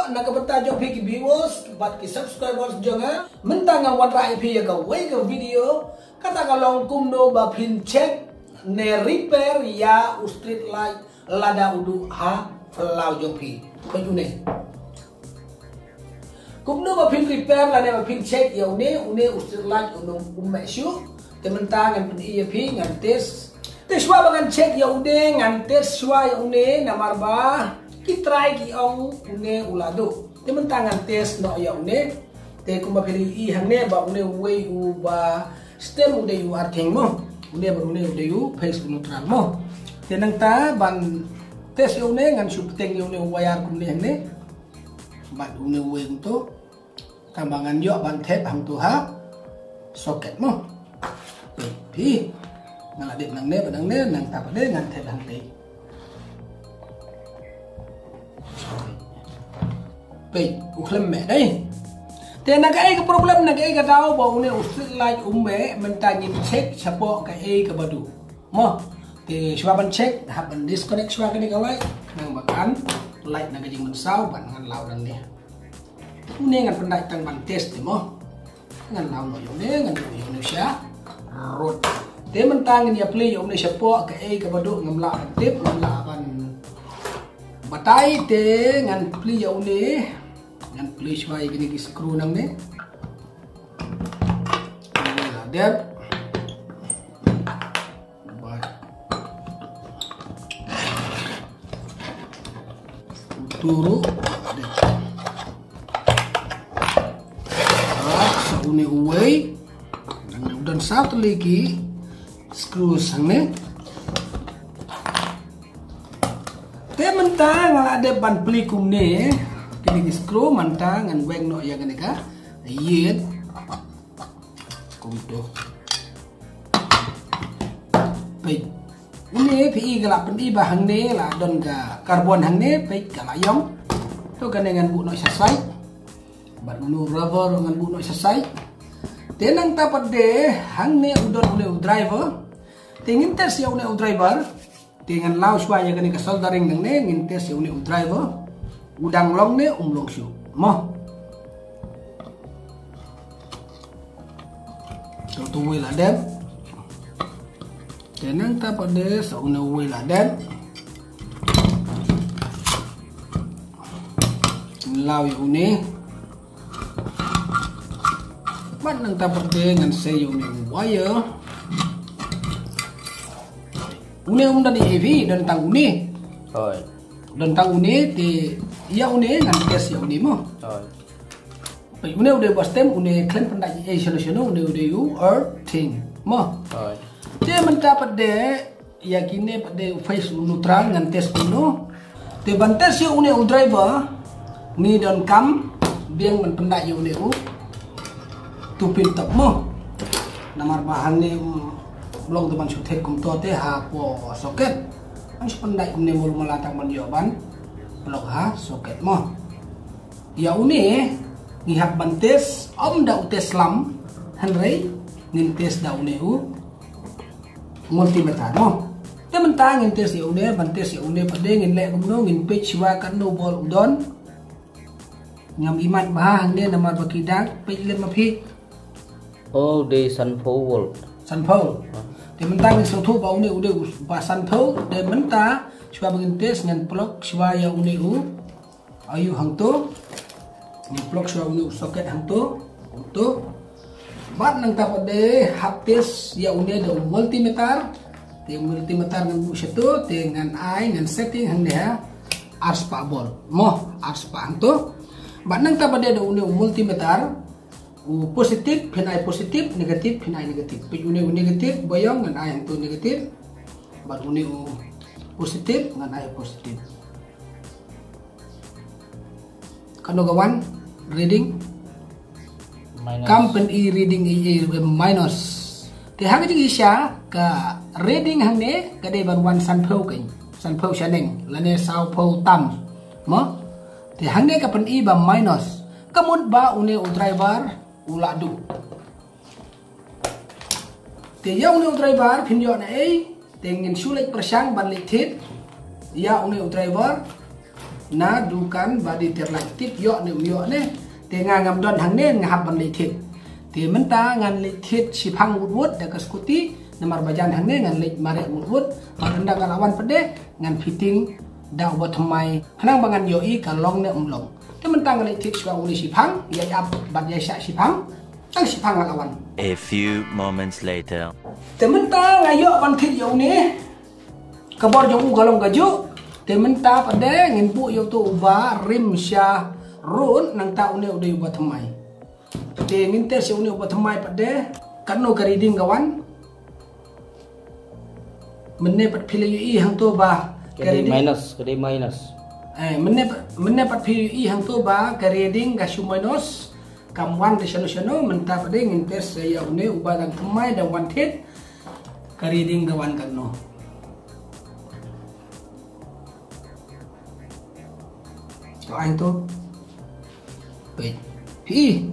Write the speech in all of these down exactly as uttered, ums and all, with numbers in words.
Na ka bynta jong phi ki viewers bad ki subscribers jong nga, mynta nga wanrah ïa phi ïa kawei ka video, kata ka long kumno ba phin check ne repair ïa u street light lada u duh ha phyllaw jong phi. Peit une. Kumno ba phin repair lane ba phin check ïa une, une u street light une um meh shuh. Te mynta ngan pyni ïa phi, ngan test. Te shuwa ba ngan check ïa une, ngan test shuwa ïa une, namar ba ki trai ki ong une u la duh. Te mynta ngan test noh ïa une. Te kumba phi la ïohi hangne ba une uwei u ba stem u dei u earthing mo. Une ba une u dei u phase u neutral mo. Te nangta ban test ïa une ngan shu bteng ïa une u wire kumne hangne. Bad une uwei kumto. Tang ba ngan ïoh ban thep hangto ha socket mo. Peit phi. Nga la dep nangne bad nangne, nangta pat de ngan thep hangtei. Peit, u khlem meh dei. Te na kaei ka problem, na kaei ka daw ba une u street light um meh, mynta ngin check shapoh kaei kaba duh. Mo, te shuwa ban check, hap ban disconnect shuwa kane ka light, khnang ba kan light na ka jingmynsaw, ban ngan law nangne. Une ngan pyndait tang ban test te mo. Ngan law noh ïa une, ngan ïoh ïa une sha rud. Te mynta ngin ïa plie ïa une shapoh kaei kaba duh ngam lah ban tip, ngam lah ban batai te ngan plie ïa une. Ngan plie shuwa ïa kine ki screw nangne. Une la dep. Bad utu ruh. Bad sa une uwei. Nang u don sa tylli ki screw hangne. Te mynta nga la dep ban plie kumne. Kine ki screw mynta ngan weng noh ïa kane ka ïit. Kumto. Peit. Une phi i ka la pyni ba hangne la don ka carbon hangne, peit ka la ïong. To kane ngan buh noh sha side. Bad une u rubber ngan buh noh sha side. Te nangta pat de hangne u don une u driver. Te ngin test ïa une u driver. Te ngan law shuwa ïa kane ka soldering nangne, ngin test ïa une u driver. U dang long ne um long shuh. Mo. Sa utu uwei la dep. Te nangta pat de sa une uwei la dep. Law ïa une. Bad nangta pat de ngan sei ïa une u wire. Une um don ïa heavy, don tang une. Hooid. Don tang une te ïa une ngan test ïa une mo. Hooid. Peit une u dei ba stem, une khlem pyndait ei shano shano, une u dei u earthing mo. Hooid. Te mynta pat de ïa kine pat de u phase u neutral ngan test kumno. Te ban test ïa une u driver ngi donkam biang ban pyndait ïa une u two pin top mo. Namar ba hangne um long te ban shu thep kumto te hapoh socket. Ngan shu pyndait kumne mul mala tang ban ïoh ban plug ha socket mo. Ïa une ngi hap ban test, ym da u test lam, hynrei ngin test da une u multimeter mo. Te mynta ngin test ïa une, ban test ïa une pat de ngin leh kumno, ngin peit shuwa katno volt u don. Ngam imat bha hangne namar ba ki dak, peit lem ma phi. Oh, u dei sanphew volt. Sanphew. Te mynta ngin sngewthuh ba une u dei u ba sanphew, te mynta shuwa ba ngin test ngan plug shuwa ïa une u ayu hangto. Ngin plug shuwa une u socket hangto. Hangto. Bad nangta pat de hap test ïa une da u multimeter. Te multimeter ngan buh shato, te ngan ai, ngan setting hangne ha arspah volt. Mo, arspah hangto. Bad nangta pat de da une u multimeter. U positive, phin ai positive, negative, phin ai negative. Peit une u negative, ba ïong ngan ai hangto negative. Bad une u positive, ngan ai positive. Katno ka wan reading? Minus. Kam pyni reading i, i, minus. Te ha ka jingshisha ka reading hangne ka dei ban wan sanphew kein. Sanphew shaneng lane sawphew tam. Mo? Te hangne ka pyni ba minus. Ka mut ba une u driver u la duh. Te ïa une u driver phin ïoh na ei, te ngin shu leit pyrshang ban leit thied ïa une u driver. Na dukan ba dei tiar light tip ïoh ne um ïoh ne. Te nga ngam don hangne, nga hap ban leit thied. Te mynta ngan leit thied shiphang wut wut da ka scooty, namar ba jan hangne ngan leit mareh wut wut. Bad ynda nga la wan pat de ngan fitting da uba thymmai khnang ba ngan ïohi ka long ne um long. Te mynta ngan leit thied shuwa une shiphang, ïai ap bad ïai shah shiphang. Tang shiphang nga la wan. A few moments later. Te mynta nga ïoh ban thied ïa une. Ka bor jong u ka long kajuh. Te mynta pat de ngin buh ïa uto uba rim sha rud, nangta une u dei uba thymmai. Te ngin test ïa une uba thymmai pat de katno ka reading ka wan. Mynne pat phi la ïohi hangto ba ka reading minus, ka dei minus. Eh, mynne pat, mynne pat phi ïohi hangto ba ka reading ka shu minus. Kam wan da shano shano, mynta pat de ngin test ïa une uba dang thymmai, dang wan thied. Ka reading ka wan katno. To ai to. Peit. Phi.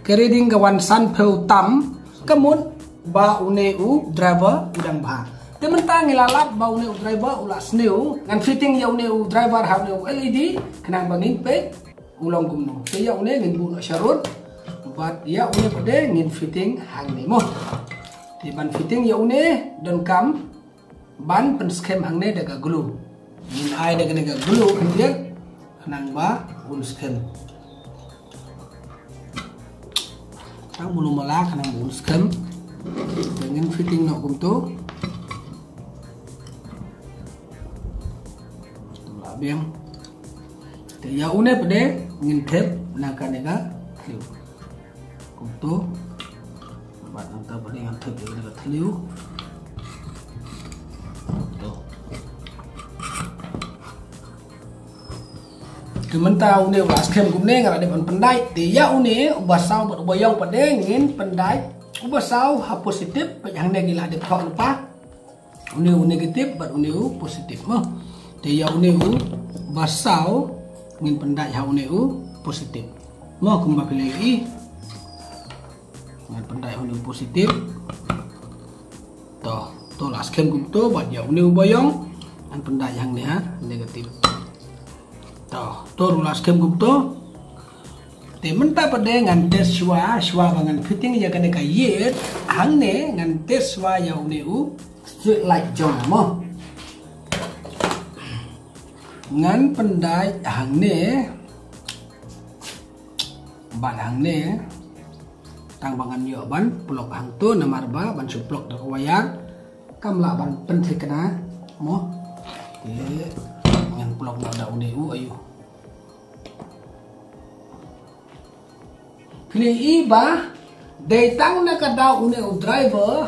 Ka reading ka wan sanphew tam, ka mut ba une u driver u dang bha. Te mynta ngi la lap ba une u driver u la sniew, ngan fitting ïa une u driver ha une u L E D, khnang ba ngin peit u long kumno. Te ïa une ngin buh noh sha rud, bad ïa une pat de ngin fitting hangne mo. Te ban fitting ïa une donkam ban pynskhem hangne da ka glue. Ngin ai da kane ka glue khyndiat khnang ba un skhem. Tang mulu mala khnang ba un skhem. Te ngin fitting noh kumto. Lah biang. Te ïa une pat de ngin thep na kane ka thliew. Kumto. Bad nangta pat de ngan thep ïa kane ka thliew. To. Te mynta une u la skhem kumne, nga la dep ban pyndait. Te ïa une uba saw bad uba ïong pat de ngin pyndait. Uba saw ha positive, peit hangne ngi la dep thoh lypa. Une u negative bad une u positive mo. Te ïa une uba saw ngin pyndait ha une u positive mo, kumba phi la ïohi. Ngan pyndait ha une u positive. To, to la skhem kumto, bad ïa une uba ïong ngan pyndait hangne ha negative. To, to ruh la skhem kumto. Te mynta pat de ngan test shuwa, shuwa ba ngan fitting ïa kane ka ïit hangne, ngan test shuwa ïa une u street light jong nga mo. Ngan pyndait hangne bad hangne, tang ba ngan ïoh ban plug hangto, namar ba ban shu plug da ka wire kam lah ban pynthikna mo. Te ngan plug noh da une u, ayu. Phi la ïohi ba dei tang na ka daw une u driver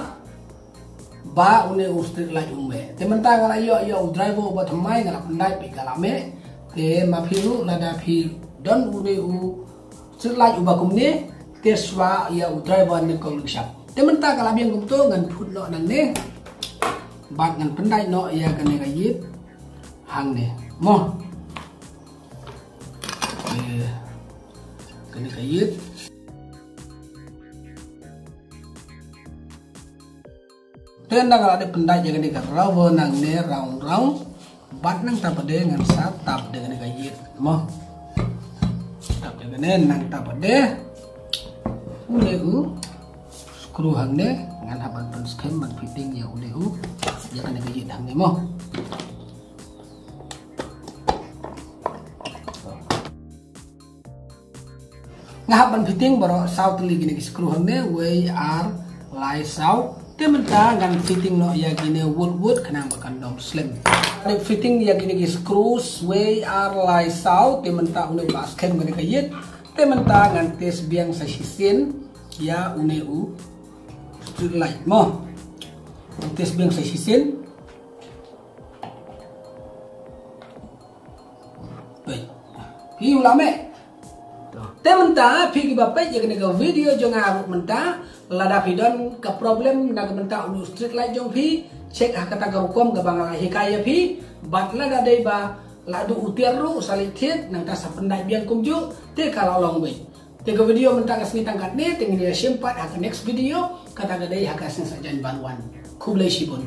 ba une u street light um meh. Te mynta nga la ïoh ïa u driver uba thymmai, nga la pyndait, phi, ka la meh. Te ma phi ruh lada phi don une u street light uba kumne, test shuwa ïa u driver ne kong lynshap. Te mynta ka la biang kumto, ngan phut noh nangne bad ngan pyndait noh ïa kane ka ïit hangne mo. Eh, kane ka ïit. Te ynda nga la dep pyndait ïa kane ka rubber nangne round round, bad nangta pat de ngan sa tap da kane ka ïit mo. Tap da kane, nangta pat de une u screw hangne ngan hap ban pynskhem ban fitting ïa une u, ïa kane ka ïit hangne mo. Nga hap ban fitting baroh saw tylli kine ki screw hangne, wei, ar, lai, saw. Te mynta ngan fitting noh ïa kine wut wut khnang ba kan dom slem. Ngan fitting ïa kine ki screws wei, ar, lai, saw. Te mynta une u la skhem kane ka ïit. Te mynta ngan test biang sa shisien ïa une u street light mo. Ngan test biang sa shisien. Peit. Phi, u la meh. Te mynta phi kiba peit ïa kane ka video jong nga ruh mynta, lada phi don ka problem na ka bynta une u street light jong phi, check ha kata ka rukom kaba nga la hikai ïa phi. Bad lada dei ba la duh u tiar ruh, sa leit thied, nangta sa pyndait biang kumjuh, te ka la long beit. Te ka video mynta ka sngi tang katne, te ngin ïa shim pat ha ka next video, kata ka dei ha ka sngi Saitjaiñ ban wan. Khublei shibun.